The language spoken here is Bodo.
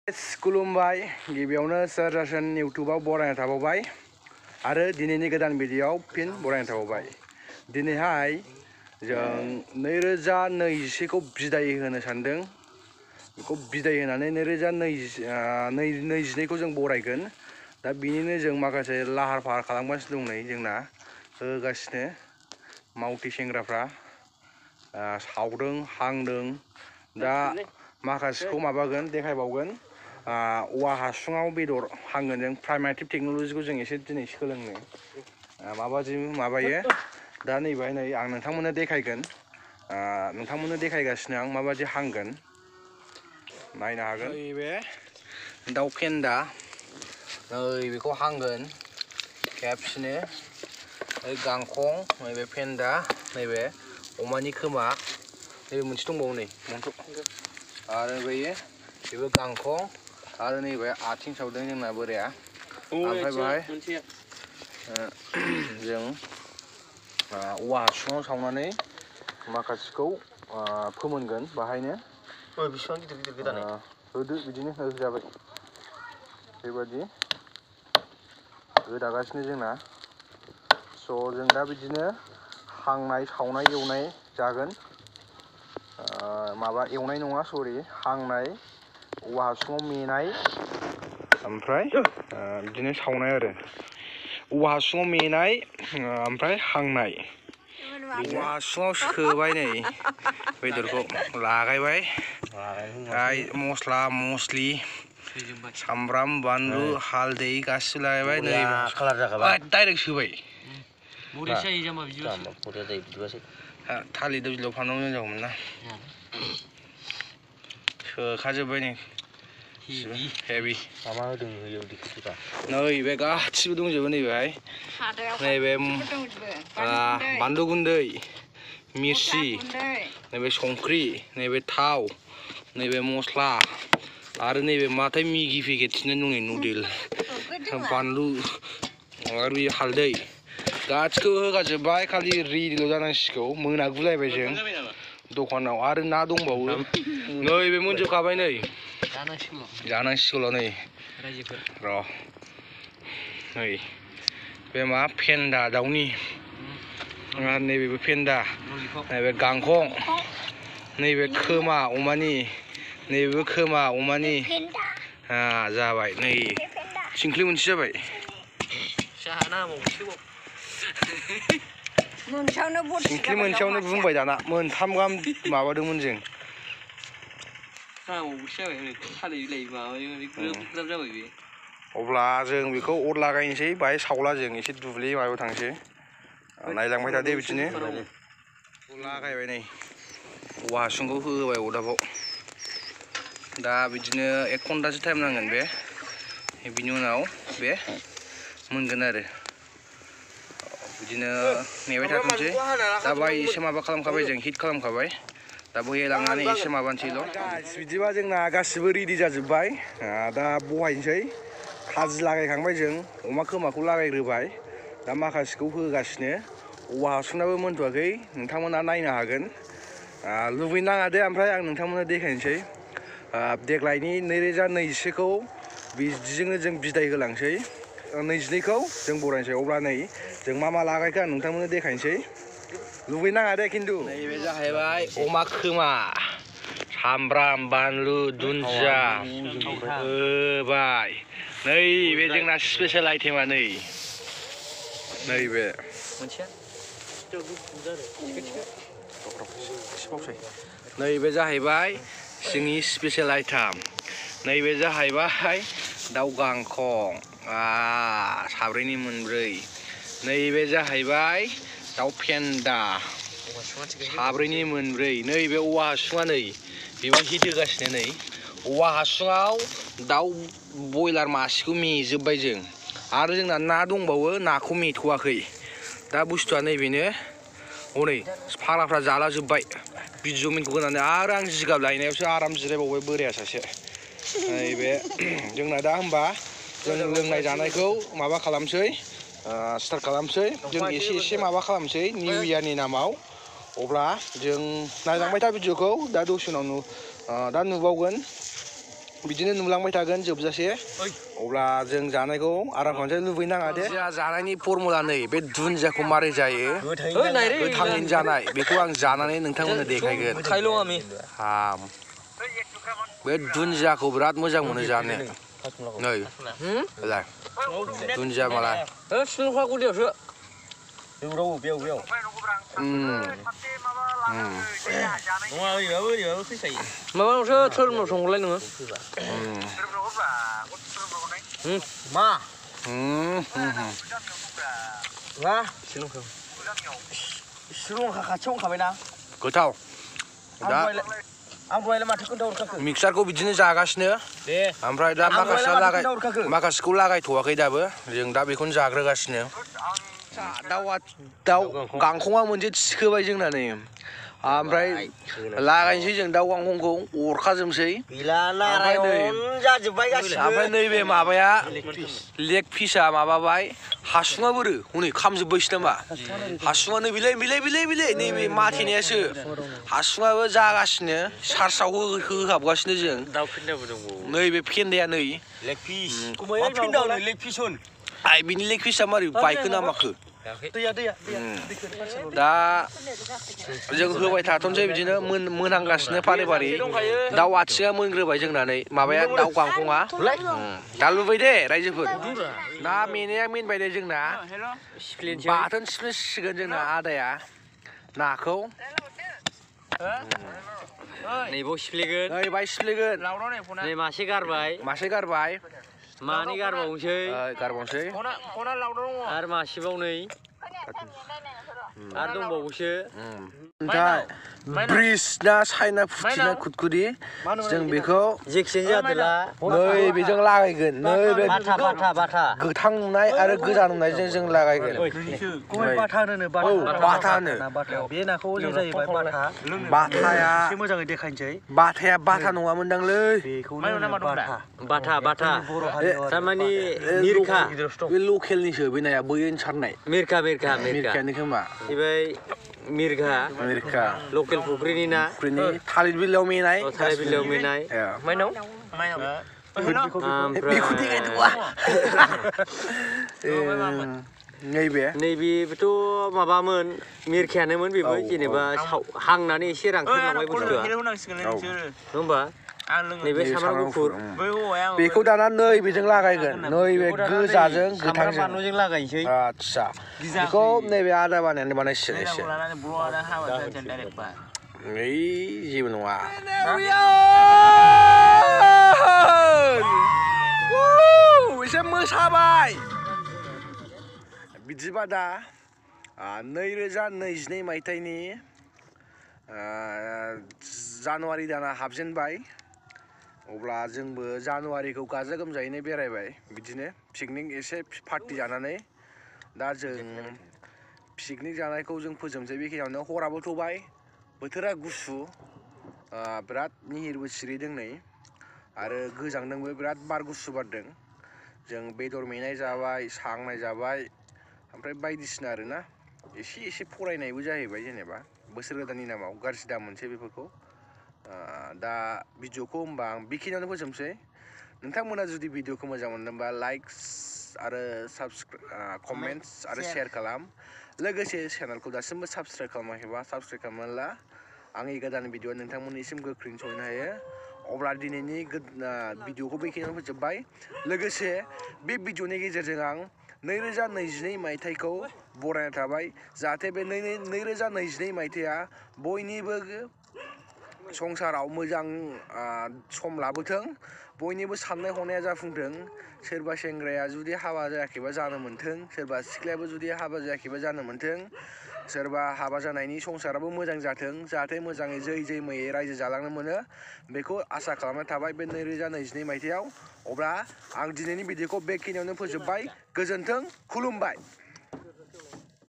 खुलुमबाय गिबियावनो सोरजासन इउटुबाव बरायना थाबावबाय आरो दिनैनि गोदान भिडिअआव फिन बरायना थाबावबाय। दिनैहाय जों 2021खौ बिदाय होनो सानदों। बेखौ बिदाय होनानै 2022खौ जों बरायगोन। दा बिनिनो जों माखासे लाहार फाहार खालामगासिनो दं। नै जोंना होगासिनो मावथि सेंग्राफ्रा सावदों हांदों। दा माखासेखौ माबागोन देखायबावगोन। औवा हासुङाव बेदर हांगोन जों प्राइमेटिभ टेक्न'लजिखौ जों एसे दिनै सोलोंनो माबादि माबायो। दा नैबेहाय नै आं नोंथांमोननो देखायगोन। नोंथांमोननो देखायगासिनो आं माबादि हांगोन नायनो हागोन। नैबे दाउ फेन्दा नैबेखौ हांगोन खेबसेनो। गांखं नैबे फेन्दा नैबे अमानि खोमा नैबे मोनसे दंबावो नै आरो बेबो गांखं आरो नैबे आथिं सावदों जोंना बोराया। ओमफ्राय बाहाय जों औवा हासुङाव सावनानै माखासेखौ फोमोनगोन बाहायनो। बेसेबां गिदिर गिदिर गोदानै होदो बिदिनो होजाबाय। बेबादि गोदागासिनो जोंना। स' जों दा बिदिनो हांनाय सावनाय एवनाय जागोन। माबा एवनाय नङा सरि हांनाय औवा हासुङाव मेनाय ओमफ्राय बिदिनो सावनाय आरो औवा हासुङाव मेनाय ओमफ्राय हांनाय। औवा हासुङाव सोबाय नै बेदरखौ लागायबाय मस्ला मस्लि सामब्राम बानलु हालदै गासिबो लागायबाय। नै कालार जाखाबाय डाइरेक्ट सोबाय। बिदिबासो थालिर बिलाइयाव फाननांगौ जागौमोन ना। सोखाजोब्बाय नै हेभि माबा होदों होयो नैबे गासिबो दंजोबो। नैबेहाय नैबे बानलु गुन्दै मिरसि नैबे संख्रि नैबे थाव नैबे मस्ला आरो नैबे माथाय मिगि पेकेट थिननानै दं नै नुडेल बानलु आरो बे हालदै गासिखौबो होगाजोब्बाय। खालि रेडिल' जानांसिगौ। मोनागुलायबाय जों दखानाव आरो ना दंबावो। नैबे मोनजोबखाबाय नै जानांसिगौल' नै र' नै बे मा फेन्दा दाउनि आरो नैबेबो फेन्दा नैबे गांखं नैबे खोमा अमानि नैबेबो खोमा अमानि जाबाय। नै थिंख्लि मोनसे जाबाय। थिंख्लि मोनसेयावनो बुंबाय दाना मोनथाम गाहाम माबादोंमोन जों। अब्ला जों बेखौ अर लागायनोसै बाहाय सावला जों एसे दुब्लि माबायाव थांसै। नायलांबाय थादो बिदिनो लागायबाय नै औवा हासुंखौ होबाय अरदाबाव। दा बिदिनो 1 घन्टासो टाइम नांगोन बे। बिनि उनाव बे मोनगोन आरो बिदिनो नेबाय थाथोंसै। दा बाय एसे माबा खालामखाबाय जों हिट खालामखाबाय। दा बैहाय लांनानै एसे माबानोसैल'। बिदिबा जोंना गासिबो रेडि जाजोब्बाय। दा बहायनोसै खाजि लागायखांबाय जों अमा खोमाखौ लागायग्रोबाय। दा माखासेखौ होगासिनो औवा हासुङाबो मोनथ'वाखै नोंथांमोना नायनो हागोन। लुबैनो नाङा दे। ओमफ्राय आं नोंथांमोननो देखायनोसै देग्लायनि 2021खौ बिदिजोंनो जों बिदाय होलांसै। 22खौ जों बरायनोसै। अब्ला नै जों मा लागायखो आं नोंथांमोननो देखायनोसै। लुबैनो नाङा दे खिन्थु। नैबे जाहैबाय अमा खोमा सामब्राम बानलु दुन्दिया होबाय। नैबे जोंना स्पेसियेल आइटेमा नैबे नैबे जाहैबाय जोंनि स्पेसियेल आइटेम। नैबे जाहैबाय दाउ गांखं साब्रैनि मोनब्रै। नैबे जाहैबाय दाउ फेन्दा साब्रैनि मोनब्रै। नैबे औवा हासुङा नै बेबो हिट होगासिनो। नै औवा हासुङाव दाउ बयलार मासेखौ मेजोब्बाय जों। आरो जोंना ना दंबावो नाखौ मेथ'वाखै। दा बुस्थुआ नैबेनो हनै फाग्लाफ्रा जाला जोब्बाय बिजौमिनखौ होनानै। आरो आं जिगाब लायनायावसो आराम जिरायबावबाय बोराया सासे। नैबे जोंना दा होमबा जों लोंनाय जानायखौ माबा खालामसै स्टार्ट खालामसै। जों एसे माबा खालामसै निउ इयारनि नामाव। अब्ला जों नायलांबाय था भिडिअखौ। दा दसे उनाव दा नुबावगोन बिदिनो नुलांबाय थागोन जोबजासे अब्ला जों जानायखौ आराम खनसे लुबैनाङा दे जोंहा जानायनि फर्मुला नै बे दुन्दियाखौ मारै जायो गोथाङैनो जानाय बेखौ आं जानानै नोंथांमोननो देखायगोन बे दुन्दियाखौ बिराद मोजां मोनो जानो नै लाय दुन्दिया मालाय सिलंखा गुदियावसो बेयाव नङा ओरैबाबो फैखायो माबायावसो सोरनाव संलाय नोङो मा सिलंखा खाथियाव ओंखाबायना गोथाव दा आं दहायलाय माथो खोन्थाहरखाखो मिक्सारखौ बिदिनो जागासिनो ओमफ्राय दा माखासेखौ लागायथ'वाखै दाबो जों दा बेखौनो जाग्रोगासिनो दाउ गांखङा मोनसे थिखोबाय जोंना नै ओमफ्राय लागायनोसै जों दाउ गांखंखौ अरखाजोबसै ओमफ्राय नैबे माबाया लेग पिसआ माबाबाय हासुङा बोरो हनै खामजोब्बायसो नामा हासुङा नैबेलाय नैबे माथेनायासो हासुङाबो जागासिनो चार्जआव होहाबगासिनो जों नैबे फेन्दाया नै लेग पिस आइ बिनि लेग पिसआ मारै बायखो ना माखो दा जों होबाय थाथ'नोसै बिदिनो मोनहांगासिनो फारि फारि दाउ आथिङा मोनग्रोबाय जोंनानै माबाया दाउ गांखङा दा लुबै दे रायजोफोर ना मेनाया मेनबाय दे जोंना बाथोन सिफ्लेसिगोन जोंना आदाया नाखौ नैबाव सिफ्लेगोन नै बाय सिफ्लेगोन नै मासे गारबाय मानै गारबावनोसै आरो मासेबाव नै आरो दंबावोसो ब्रिज ना चाइना फुथिना खुदखुदि जों बेखौ जेखिजाया जादोला नै बेजों लागायगोन नै बे बाथा गोथां नुनाय आरो गोजा नुनायजों जों लागायगोन बाथा होनो बे नाखौ जों जाहैबाय बाथाया मोजाङै देखायनोसै बाथा नङामोनदांलै बाथा थारमानि मिरखा बे लकेलनिसो बे नाया बैनो सारनाय मिरखायानो खोमा मिरखा लकेल फुख्रिनि ना थालिर बिलाइयाव मेनाय माइनाव बेखौ देखायदोंबा नैबेथ' माबामोन मिरखायानोमोन बेबो जेनेबा हांनानै एसे रानख्रेबलांबाय बुस्थुआ होमबा नैबे सामब्राम गुफुर बेखौ दाना नैबेजों लागायगोन नैबे गोजाजों गोथांजों बानलुजों लागायनोसै आदसा बेखौ नैबे आदा बानायसिगोन एसे ओइ जेबो नङा एसे मोसाबाय बिदिबा दा 2022 मायथाइनि जानुवारि दाना हाबजेनबाय अब्ला जोंबो जानुवारिखौ गाजा गोमजायैनो बेरायबाय बिदिनो पिकनिक एसे पार्टि जानानै दा जों पिकनिक जानायखौ जों फोजोबनोसै बेखिनियावनो हराबो थ'बाय बोथोरा गुसु बिराद निहिरबो सिरिदों नै आरो गोजांदोंबो बिराद बार गुसु बारदों जों बेदर मेनाय जाबाय सांनाय जाबाय ओमफ्राय बायदिसिना आरोना एसे फरायनायबो जाहैबाय जेनेबा बोसोर गोदाननि नामाव गाज्रि दा मोनसै बेफोरखौ दा भिडिअखौ होमबा आं बेखिनियावनो फोजोबनोसै नोंथांमोना जुदि भिडिअखौ मोजां मोनदोंबा लाइक्स आरो कमेन्ट्स आरो शेयार खालाम लोगोसे चेनेलखौ दासिमबो साबस्क्राइब खालामाखैबा साबस्क्राइब खालामनानै ला आंनि गोदान भिडिअ नोंथांमोननिसिम गोख्रैनो सहैनो हायो अब्ला दिनैनि भिडिअखौ बेखिनियावनो फोजोबबाय लोगोसे बे भिडिअनि गेजेरजों आं 2022 मायथाइखौ बरायना थाबाय जाहाथे बे 2022 मायथाइया बयनिबो संसाराव मोजां सम लाबोथों बयनिबो साननाय हनाया जाफुंथों सोरबा सेंग्राया जुदि हाबा जायाखैबा जानो मोन्थों सोरबा सिख्लायाबो जुदि हाबा जायाखैबा जानो मोन्थों सोरबा हाबा जानायनि संसाराबो मोजां जाथों जाहाथे मोजाङै जै मैयै रायजो जालांनो मोनो बेखौ आसा खालामनाय थाबाय बे 2022 मायथाइयाव अब्ला आं दिनैनि भिडिअखौ बेखिनियावनो फोजोबबाय गोजोन्थों खुलुमबाय।